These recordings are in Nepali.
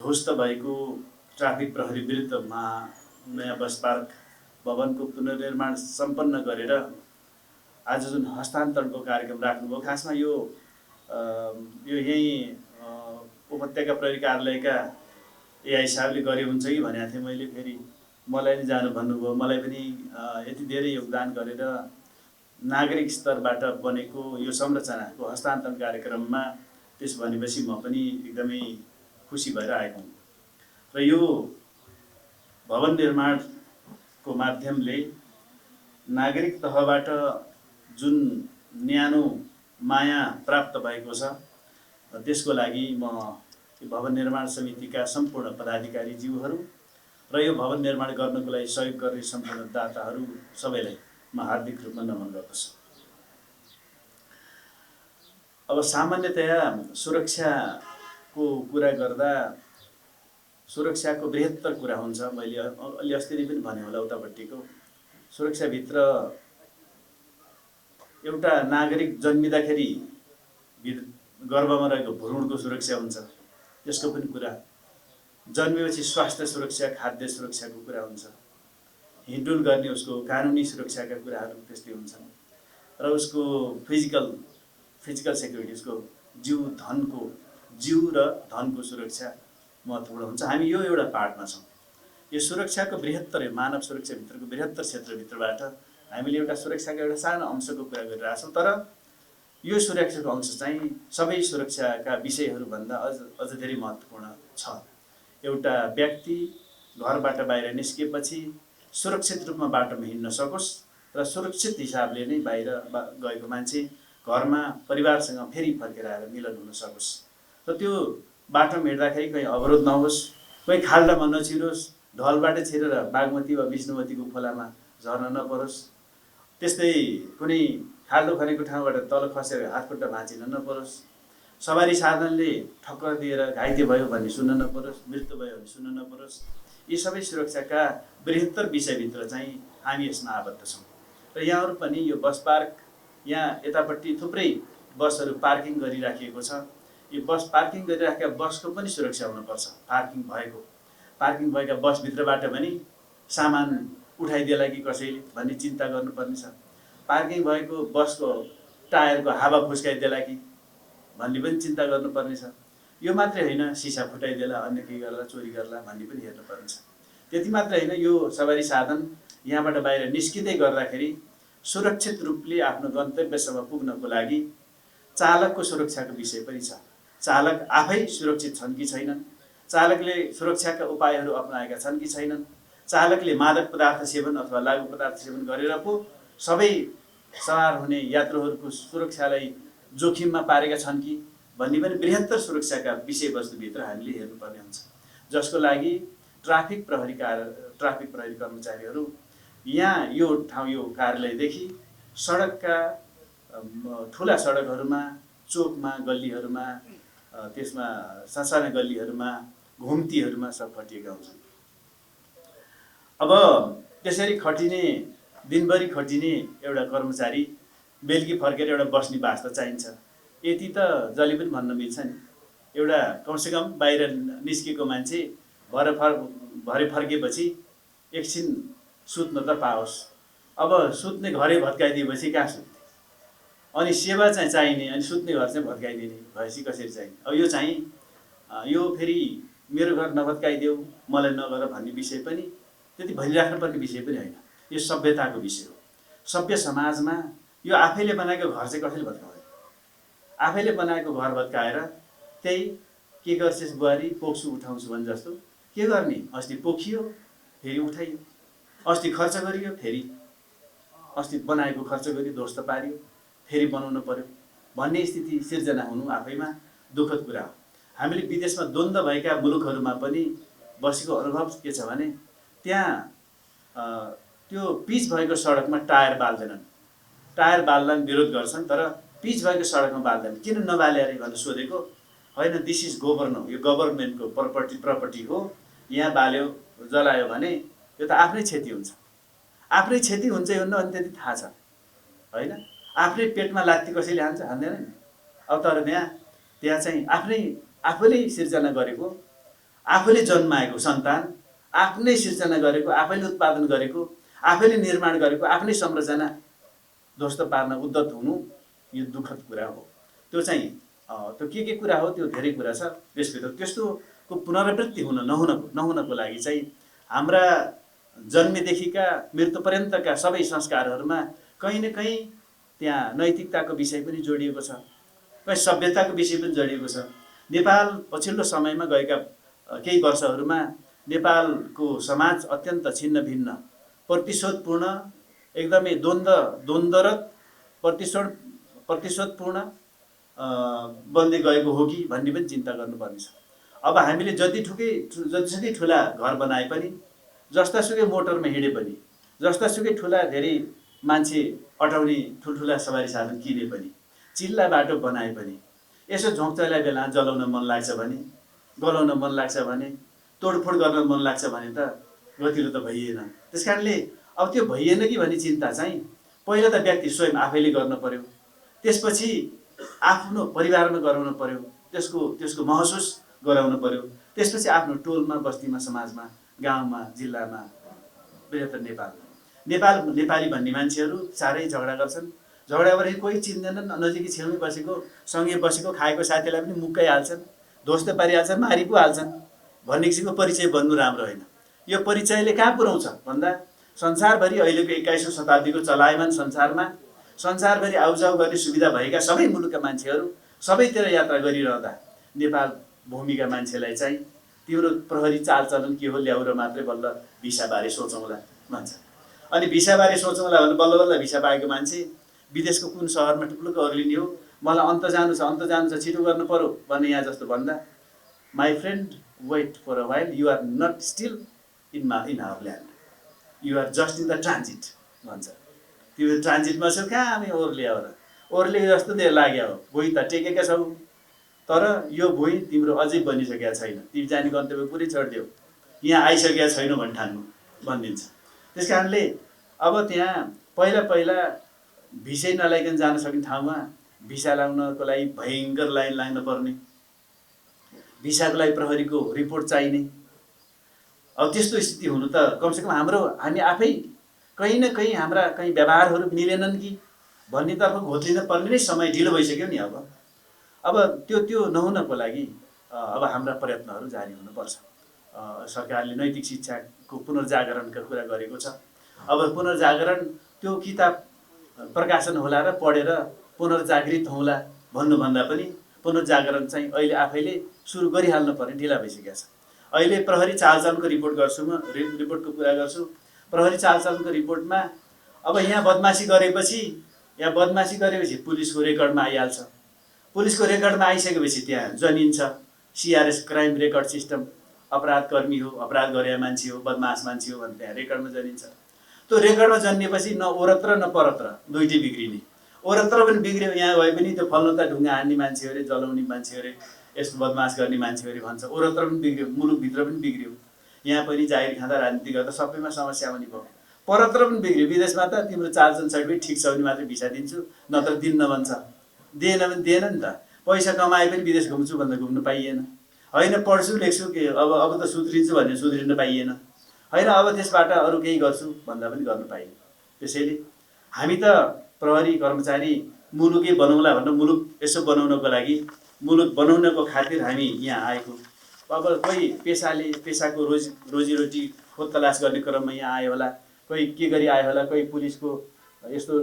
ध्वस्त भएको ट्राफिक प्रहरी विरुद्धमा नयाँ बस पार्क भवनको पुनर्निर्माण सम्पन्न गरेर आज जुन हस्तान्तरणको कार्यक्रम राख्नुभयो, खासमा यो यही उपत्यका प्रहरी कार्यालयका एआई साहबले गरे हुन्छ कि भनेको थिएँ मैले। फेरि मलाई नि जानु भन्नुभयो। मलाई पनि यति धेरै योगदान गरेर नागरिक स्तरबाट बनेको यो संरचनाको हस्तान्तरण कार्यक्रममा त्यसो भनेपछि म पनि एकदमै खुसी भएर आएको हुँ। र यो भवन निर्माणको माध्यमले नागरिक तहबाट जुन न्यानो माया प्राप्त भएको छ, त्यसको लागि म भवन निर्माण समितिका सम्पूर्ण पदाधिकारीज्यूहरू र यो भवन निर्माण गर्नको लागि सहयोग गर्ने सम्पूर्ण दाताहरू सबैलाई म हार्दिक रूपमा नमन गर्दछु। अब सामान्यतया सुरक्षाको कुरा गर्दा सुरक्षाको बृहत्तर कुरा हुन्छ। मैले अलि अस्ति नै पनि भने होला, उतापट्टिको सुरक्षाभित्र एउटा नागरिक जन्मिँदाखेरि गर्भमा रहेको भ्रूणको सुरक्षा हुन्छ, त्यसको पनि कुरा। जन्मेपछि स्वास्थ्य सुरक्षा, खाद्य सुरक्षाको कुरा हुन्छ। हिँडडुल गर्ने उसको कानुनी सुरक्षाका कुराहरू त्यस्तै हुन्छन्। र उसको फिजिकल सेक्युरिटी, उसको जिउ र धनको सुरक्षा महत्त्वपूर्ण हुन्छ। हामी यो एउटा पार्टमा छौँ। यो सुरक्षाको बृहत्तर, मानव सुरक्षाभित्रको बृहत्तर क्षेत्रभित्रबाट हामीले एउटा सुरक्षाको एउटा सानो अंशको कुरा गरिरहेका छौँ। तर यो सुरक्षाको अंश चाहिँ सबै सुरक्षाका विषयहरूभन्दा अझ धेरै महत्त्वपूर्ण छ। एउटा व्यक्ति घरबाट बाहिर निस्केपछि सुरक्षित रूपमा बाटोमा हिँड्न सकोस् र सुरक्षित हिसाबले नै बाहिर गएको मान्छे घरमा परिवारसँग फेरि फर्केर आएर मिलन हुन सकोस्। र त्यो बाटोमा हिँड्दाखेरि कहीँ अवरोध नहोस्, कहीँ खाल्डामा नछिरोस्, ढलबाटै छिरेर बागमती वा विष्णुमतीको खोलामा झर्न नपरोस्, त्यस्तै कुनै खाल्डो खनेको ठाउँबाट तल खसेर हातखुट्टा भाँचिन नपरोस्, सवारी साधनले ठक्कर दिएर घाइते भयो भन्ने सुन्न नपरोस्, मृत्यु भयो भन्ने सुन्न नपरोस्। यी सबै सुरक्षाका बृहत्तर विषयभित्र चाहिँ हामी यसमा आबद्ध छौँ। र यहाँहरू पनि यो बस पार्क, यहाँ यतापट्टि थुप्रै बसहरू पार्किङ गरिराखिएको छ। यो बस पार्किङ गरिराखेका बसको पनि सुरक्षा हुनुपर्छ। पार्किङ भएका बसभित्रबाट पनि सामान उठाइदिएला कि कसैले भन्ने चिन्ता गर्नुपर्ने छ। पार्किङ भएको बसको टायरको हावा फुस्काइदिएला कि भन्ने पनि चिन्ता गर्नुपर्ने छ। यो मात्रै होइन, सिसा फुटाइदिएला, अन्य केही गर्ला, चोरी गर्ला भन्ने पनि हेर्नुपर्ने छ। त्यति मात्रै होइन, यो सवारी साधन यहाँबाट बाहिर निस्किँदै गर्दाखेरि सुरक्षित रूपले आफ्नो गन्तव्यसम्म पुग्नको लागि चालकको सुरक्षाको विषय पनि छ। चालक आफै सुरक्षित छन् कि छैनन्, चालकले सुरक्षाका उपायहरू अपनाएका छन् कि छैनन्, चालकले मादक पदार्थ सेवन अथवा लागु पदार्थ सेवन गरेर पो सबै सवार हुने यात्रुहरूको सुरक्षालाई जोखिममा पारेका छन् कि भन्ने पनि बृहत्तर सुरक्षाका विषयवस्तुभित्र हामीले हेर्नुपर्ने हुन्छ। जसको लागि ट्राफिक प्रहरी कर्मचारीहरू यहाँ यो ठाउँ, यो कार्यालयदेखि सडकका ठुला सडकहरूमा, चोकमा, गल्लीहरूमा, त्यसमा सासाना गल्लीहरूमा, घुम्तीहरूमा सब खटिएका हुन्छन्। अब त्यसरी खटिने, दिनभरि खटिने एउटा कर्मचारी बेलुकी फर्केर एउटा बस्ने बास त चाहिन्छ। यति त जहिले पनि भन्न मिल्छ नि। एउटा कमसेकम बाहिर निस्केको मान्छे भरे फर्केपछि एकछिन सुत्न त पाओस्। अब सुत्ने घरै भत्काइदिएपछि कहाँ सुत्ने? अनि सेवा चाहिँ चाहिने, अनि सुत्ने घर चाहिँ भत्काइदिने भएपछि कसरी चाहिने? अब यो चाहिँ यो फेरि मेरो घर नभत्काइदेऊ, मलाई नगर भन्ने विषय पनि त्यति भनिराख्नुपर्ने विषय पनि होइन। यो सभ्यताको विषय हो। सभ्य समाजमा यो आफैले बनाएको घर चाहिँ कसैले भत्काउँदैन। आफैले बनाएको घर भत्काएर त्यही के गर्छस् बुहारी, पोख्छु उठाउँछु भने जस्तो के गर्ने? अस्ति पोखियो, फेरि उठाइयो, अस्ति खर्च गरियो, फेरि अस्ति बनाएको खर्च गरियो, ध्वस्त पारियो, फेरि बनाउनु पर्यो भन्ने स्थिति सिर्जना हुनु आफैमा दुःखद कुरा हो। हामीले विदेशमा द्वन्द्व भएका मुलुकहरूमा पनि बसेको अनुभव के छ भने त्यहाँ त्यो पिच भएको सडकमा टायर बाल्दैनन्। टायर बाल्न विरोध गर्छन्, तर पिच भएको सडकमा बाल्दैनन्। किन नबाले अरे भनेर सोधेको, होइन, दिस इज गभर्नर, यो गभर्नमेन्टको प्रपर्टी हो, यहाँ बाल्यो जलायो भने यो त आफ्नै क्षति हुन्छ। आफ्नै क्षति हुन्छ हुन्न भने त्यति थाहा छ होइन। आफ्नै पेटमा लात्ती कसैले हान्दैन नि। अब तर त्यहाँ चाहिँ आफूले सिर्जना गरेको, आफूले जन्माएको सन्तान, आफ्नै सिर्जना गरेको, आफैले उत्पादन गरेको, आफैले निर्माण गरेको आफ्नै संरचना ध्वस्त पार्न उद्यत हुनु यो दुःखद कुरा हो। त्यो चाहिँ त्यो के कुरा हो, त्यो धेरै कुरा छ त्यसभित्र। त्यस्तोको पुनरावृत्ति नहुनको लागि चाहिँ हाम्रा जन्मेदेखिका मृत्युपर्यन्तका सबै संस्कारहरूमा कहीँ न कहीँ त्यहाँ नैतिकताको विषय पनि जोडिएको छ, कहीँ सभ्यताको विषय पनि जोडिएको छ। नेपाल पछिल्लो समयमा गएका केही वर्षहरूमा नेपालको समाज अत्यन्त छिन्न भिन्न, प्रतिशोधपूर्ण, एकदमै द्वन्द्वरत प्रतिशोधपूर्ण बन्दै गएको हो कि भन्ने पनि चिन्ता गर्नुपर्ने छ। अब हामीले जतिसुकै ठुला घर बनाए पनि, जस्तासुकै मोटरमा हिँडे पनि, जस्तासुकै ठुला धेरै मान्छे अटाउने ठुल्ठुला सवारी साधन किने पनि, चिल्ला बाटो बनाए पनि, यसो झोक्चैला बेला जलाउन मन लाग्छ भने, गलाउन मन लाग्छ भने, तोडफोड गर्न मन लाग्छ भने त गतिलो त भइएन। त्यस कारणले अब त्यो भइएन कि भन्ने चिन्ता चाहिँ पहिला त व्यक्ति स्वयं आफैले गर्न पर्यो, त्यसपछि आफ्नो परिवारमा गराउनु पर्यो, त्यसको महसुस गराउनु पर्यो, त्यसपछि आफ्नो टोलमा, बस्तीमा, समाजमा, गाउँमा, जिल्लामा, बृहत्तर नेपाली भन्ने मान्छेहरू साह्रै झगडा गर्छन्। झगडा गरे कोही चिन्दैनन्, नजिकै छेउमै बसेको, सँगै बसेको, खाएको साथीलाई पनि मुक्कै हाल्छन्, ध्वस्त पारिहाल्छन्, मारि पो हाल्छन् भन्ने किसिमको परिचय बन्नु राम्रो होइन। यो परिचयले कहाँ पुर्याउँछ भन्दा संसारभरि अहिलेको 21औं शताब्दीको चलायमान संसारभरि आउजाउ गर्ने सुविधा भएका सबै मुलुकका मान्छेहरू सबैतिर यात्रा गरिरहँदा नेपाल भूमिका मान्छेलाई चाहिँ तिम्रो प्रहरी चालचलन के हो ल्याउ र मात्रै बल्ल भिसाबारे सोचौँला भन्छ। अनि भिसाबारे सोचौँला भने बल्ल भिसा पाएको मान्छे विदेशको कुन सहरमा टुप्लुक्क अग्लिने हो, मलाई अन्त जानु छ छिटो गर्नु पर्यो भन्ने यहाँ जस्तो भन्दा, my friend wait for a while, you are not still in our land, you are just in the transit भन्छ। तिम्रो ट्रान्जिटमा छौ, कहाँ हामी ओर्ले जस्तो लाग्यो हो, भुइँ त टेकेका छौ तर यो भुइँ तिम्रो अझै बनिसकेका छैन, तिमी जाने गन्तव्य पुरै छोडिदेऊ, यहाँ आइसकेका छैनौ भनिदिन्छ। त्यस कारणले अब त्यहाँ पहिला भिसै नलाइकन जान सक्ने ठाउँमा भिसा लाउनको लागि भयङ्कर लाइन लाग्न पर्ने, भिसाको लागि प्रहरीको रिपोर्ट चाहिने। अब त्यस्तो स्थिति हुनु त कमसेकम हामी आफै कहीँ न कहीँ हाम्रा कहीँ व्यवहारहरू मिलेनन् कि भन्नेतर्फ घोत्रिन पर्ने नै समय ढिलो भइसक्यो नि। अब त्यो नहुनको लागि अब हाम्रा प्रयत्नहरू जारी हुनुपर्छ। सरकारले नैतिक शिक्षाको पुनर्जागरणका कुरा गरेको छ। अब पुनर्जागरण त्यो किताब प्रकाशन होला र पढेर पुनर्जागृत हौला भन्नुभन्दा पनि पुनर्जागरण चाहिँ अहिले आफैले सुरु गरिहाल्नु पर्ने ढिला भइसकेको छ। अहिले प्रहरी चालचलनको रिपोर्टको कुरा गर्छु। प्रहरी चालचलनको रिपोर्टमा अब यहाँ बदमासी गरेपछि पुलिसको रेकर्डमा आइहाल्छ। पुलिसको रेकर्डमा आइसकेपछि त्यहाँ जनिन्छ CRS क्राइम रेकर्ड सिस्टम, अपराधकर्मी हो, अपराध गरेका मान्छे हो, बदमास मान्छे हो भने त्यहाँ रेकर्डमा जनिन्छ। त्यो रेकर्डमा जन्मिएपछि न ओरत्र न परत्र दुइटै बिग्रिने। ओरत्र पनि बिग्रियो, यहाँ गए पनि त्यो फल्नुता ढुङ्गा हान्ने मान्छे अरे, जलाउने मान्छे अरे, यस्तो बदमास गर्ने मान्छे अरे भन्छ। ओरत्र पनि बिग्रियो, मुलुकभित्र पनि बिग्रियो, यहाँ पनि जागिर खाँदा राजनीति गर्दा सबैमा समस्या आउने भयो। परत्र पनि बिग्रियो, विदेशमा त तिम्रो चालचलन सर्टिफिकेट ठिक छ भने मात्रै भिसा दिन्छु, नत्र दिन्न भन्छ। दिएन भने दिएन नि त। पैसा कमाए पनि विदेश घुम्छु भन्दा घुम्नु पाइएन, होइन पढ्छु लेख्छु के अब त सुध्रिन्छु भने सुध्रिन पाइएन, होइन अब त्यसबाट अरू केही गर्छु भन्दा पनि गर्न पाइएन। त्यसैले हामी त प्रहरी कर्मचारी मुलुकै बनाउला भनेर मुलुक यसो बनाउनको लागि, मुलुक बनाउनको खातिर हामी यहाँ आएको। अब कोही पेसाको रोजीरोटी खोज तलास गर्ने क्रममा यहाँ आयो होला, कोही के गरी आयो होला, कोही पुलिसको यस्तो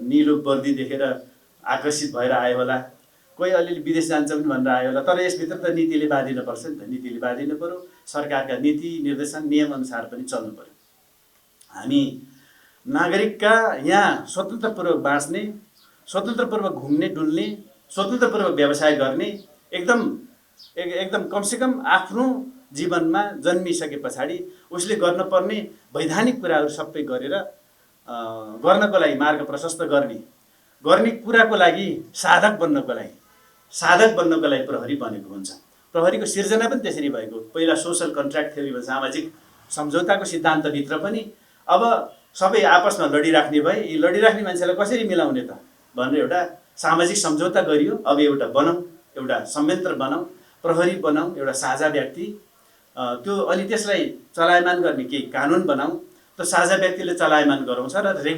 निलो वर्दी देखेर आकर्षित भएर आयो होला, कोही अलिअलि विदेश जान्छ पनि भनेर आयो होला। तर यसभित्र त नीतिले बाँधिनु पर्छ नि त, नीतिले बाँधिनु पर्यो, सरकारका नीति निर्देशन नियमअनुसार पनि चल्नु पर्यो। हामी नागरिकका यहाँ स्वतन्त्रपूर्वक बाँच्ने, स्वतन्त्रपूर्वक घुम्ने डुल्ने, स्वतन्त्रपूर्वक व्यवसाय गर्ने, एकदम कमसेकम आफ्नो जीवनमा जन्मिसके पछाडि उसले गर्नुपर्ने वैधानिक कुराहरू सबै गरेर गर्नको लागि मार्ग प्रशस्त गर्ने कुराको लागि साधक बन्नको लागि प्रहरी बनेको हुन्छ। प्रहरीको सिर्जना पनि त्यसरी भएको। पहिला सोसल कन्ट्र्याक्ट थ्योरी भन्छ, सामाजिक सम्झौताको सिद्धान्तभित्र पनि अब सबै आपसमा लडिराख्ने भए, यी लडिराख्ने मान्छेलाई कसरी मिलाउने त भनेर एउटा सामाजिक सम्झौता गरियो। अब एउटा संयन्त्र बनाऊ, प्रहरी बनाऊ, एउटा साझा व्यक्ति, त्यो अनि त्यसलाई चलायमान गर्ने केही कानुन बनाऊ, त्यो साझा व्यक्तिले चलायमान गराउँछ र